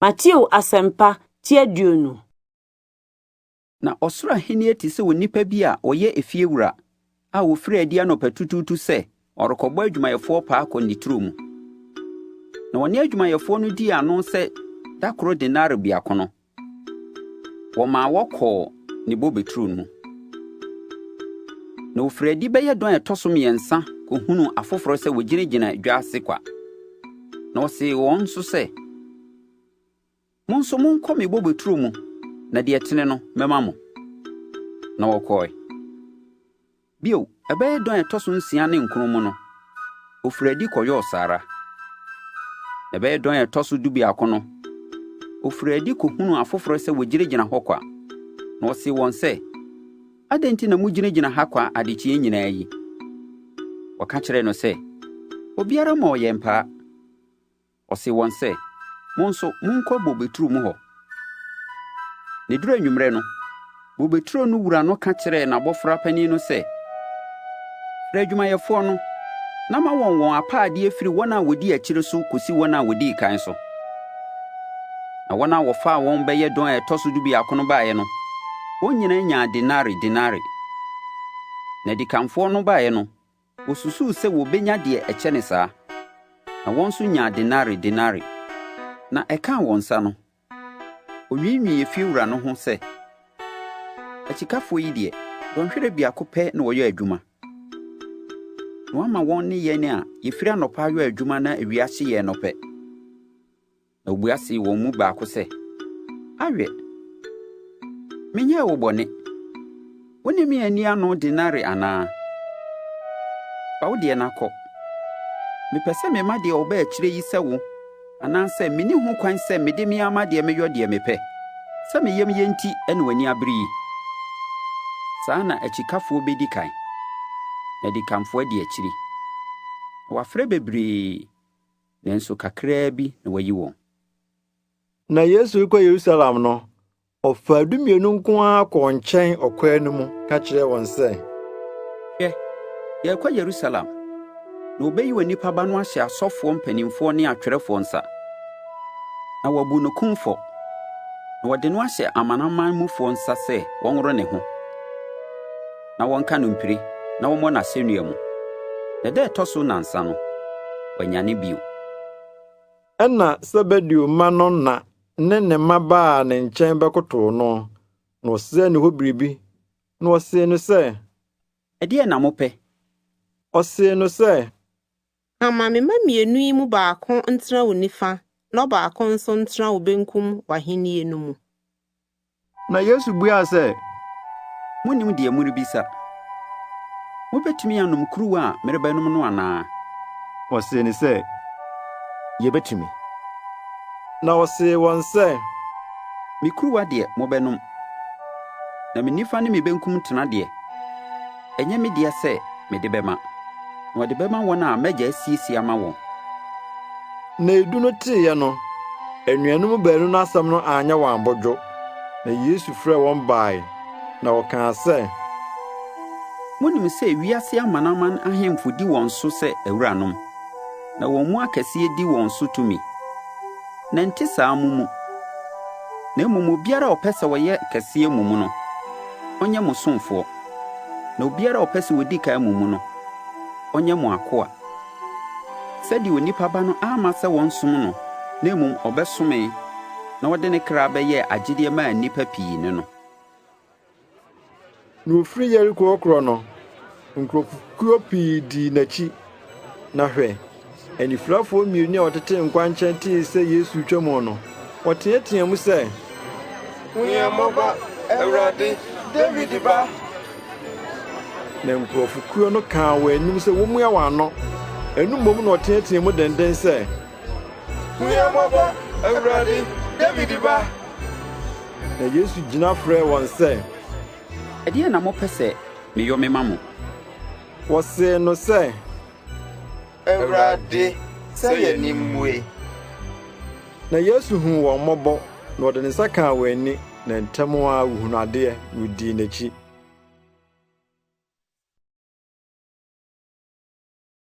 Mateo Asɛmpa ti 20. Na ɔsoro ahenni te sɛ onipa bi a ɔyɛ efiewura a ɔfirii adi anɔpatutuutu sɛ ɔrekɔbɔ adwumayɛfoɔ paa akɔ ne turo mu. Na ɔne adwumayɛfoɔ no dii ano sɛ da koro denare biako no, wɔmaa wɔkɔɔ ne bobeturo mu. Na ɔfirii adi bɛyɛ dɔn a ɛtɔ so mmiɛnsa kɔhunuu afoforɔ sɛ wɔgyinagyina dwa ase kwa. Na ɔsee wɔn nso sɛ, Mo nso monkɔ me bobeturo mu, na deɛ ɛtene no, mɛma mo. Na wɔkɔe. Bio, ɛbɛyɛ dɔn a ɛtɔ so nsia ne nkron mu no, ofirii adi kɔyɔɔ saa ara. Na ɛbɛyɛ dɔn a ɛtɔ so dubiako no, ofirii adi kohunuu afoforo sɛ wogyinagyina hɔ kwa, na ɔsee wɔn sɛ, Adɛn nti na mugyinagyina ha kwa adekyeɛ nyinaa yi? Wɔka kyerɛɛ no sɛ, Obiara mmɔɔ yɛn paa. Ɔsee wɔn sɛ, Mo nso, monkɔ bobeturo mu hɔ. Na eduruu anwummerɛ no, bobeturo no wura no ka kyerɛɛ n'abɔfra panin no sɛ, 'Frɛ adwumayɛfoɔ no, na ma wɔn wɔn apaadeɛ firi wɔn a wɔdi akyire so kɔsi wɔn a wɔdi kan so.' Na wɔn a wɔfaa wɔn bɛyɛ dɔn a ɛtɔ so dubiako no baeɛ no, wɔn nyinaa nyaa denare denare. Na adikanfoɔ no baeɛ no, Wosusuu sɛ wobenya deɛ ɛkyɛne saa, na wɔn nso nyaa denare denare. Na ɛkaa wɔn nsa no, onwiinwii efiewura no ho sɛ, 'Akyikafoɔ yi deɛ, dɔnhwere biako pɛ na wɔyɔɔ adwuma, na wɔama wɔn ne yɛn a yɛfiri anɔpa ayɔ adwuma na awia ahye yɛn no pɛ.' Na obua see wɔn mu baako sɛ, 'Awɛ, menyɛɛ wo bɔne. Wo ne me anni ano denare anaa? Fa wo deɛ na kɔ. Mepɛ sɛ mema deɛ ɔba akyire yi sɛ wo, anaasɛ menni ho kwan sɛ mede me ara m'adeɛ meyɔ deɛ mepɛ? Sɛ me yam ye nti na w'ani abere yi? Saa na akyikafoɔ bɛdi kan, na adikanfoɔ adi akyiri. Na wɔafrɛ bebree, nanso kakraa bi na wɔayi wɔn. Na Yesu rekɔ Yerusalem no, ɔfaa 12 nko ara kɔɔ nkyɛn ɔkwan no mu ka kyerɛɛ wɔn sɛ, Hwɛ, yɛrekɔ Yerusalem, na wɔbɛyi Onipa Ba no ahyɛ asɔfoɔ mpanimfoɔ ne atwerɛfoɔ nsa, na wɔabu no kumfɔ, na wɔde no ahyɛ amanaman mufoɔ nsa sɛ wɔnworo ne ho, na wɔnka no mpire na wɔmmɔ no asɛnnua mu, na da a ɛtɔ so nnansa no, wanyane bio. Ɛnna Sebedeo mma no na ne ne mma baa ne nkyɛn bɛkotow no, na wɔsrɛɛ ne hɔ biribi. Na wɔsee no sɛ, Ɛdeɛn na mopɛ? Ɔsee no sɛ, Ka ma me mma mmienu yi mu baako ntena wo nifa na ɔbaako nso ntena wo benkum w'ahenni no mu. Na Yesu buaa sɛ, Munnim deɛ morebisa. Mubetumi anom kuruwa a merebɛnom no anaa? Wɔsee no sɛ, Yebetumi. Na ɔsee wɔn sɛ, Me kuruwa deɛ, mobɛnom, na me nifa ne me benkum tena deɛ, ɛnyɛ me dea sɛ mede bɛma, na wɔde bɛma wɔn a m'Agya asiesie ama wɔn. Na edu no teeɛ no, anuanom baanu no asɛm no anyɛ wɔn abodwo. Na Yesu frɛɛ wɔn bae, na ɔkaa sɛ, Munim sɛ wiase amanaman ahemfo di wɔn so sɛ awuranom, na wɔn mu akɛseɛ di wɔn so tumi. Na ɛnte saa mo mu. Na mmom obiara a ɔpɛ sɛ ɔyɛ kɛseɛ mo mu no, ɔnyɛ mo somfoɔ. Na obiara a ɔpɛ sɛ ɔdi kan mo mu no, ɔnyɛ mo akoa. Sɛdeɛ Onipa Ba no amma sɛ wɔnsom no, na mmom ɔbɛsomee, na ɔde ne kra bɛyɛɛ agyedeɛ maa nnipa pii ne no. Na ofiri Yeriko rekorɔ no, nkurɔfokuo pii dii n'akyi. Na hwɛ, anifirafoɔ mmienu a wɔtete nkwankyɛn tee sɛ Yesu retwa mu no, wɔteateaa mu sɛ, Hu yɛn mmɔbɔ, Awurade, Dawid Ba! Na nkurɔfokuo no kaa wɔn anim sɛ wɔmmua wɔn ano. Ɛno mmom na wɔteateaa mu denden sɛ, Hu yɛn mmɔbɔ, Awurade, Dawid Ba! Na Yesu gyina frɛɛ wɔn sɛ, Ɛdeɛn na mopɛ sɛ meyɔ mema mo? Wɔsee no sɛ, Awurade, sɛ yɛn ani mmue. Na Yesu huu wɔn mmɔbɔ, na ɔde ne nsa kaa wɔn ani, na ntɛm ara wɔhunuu adeɛ, na wɔdii n'akyi.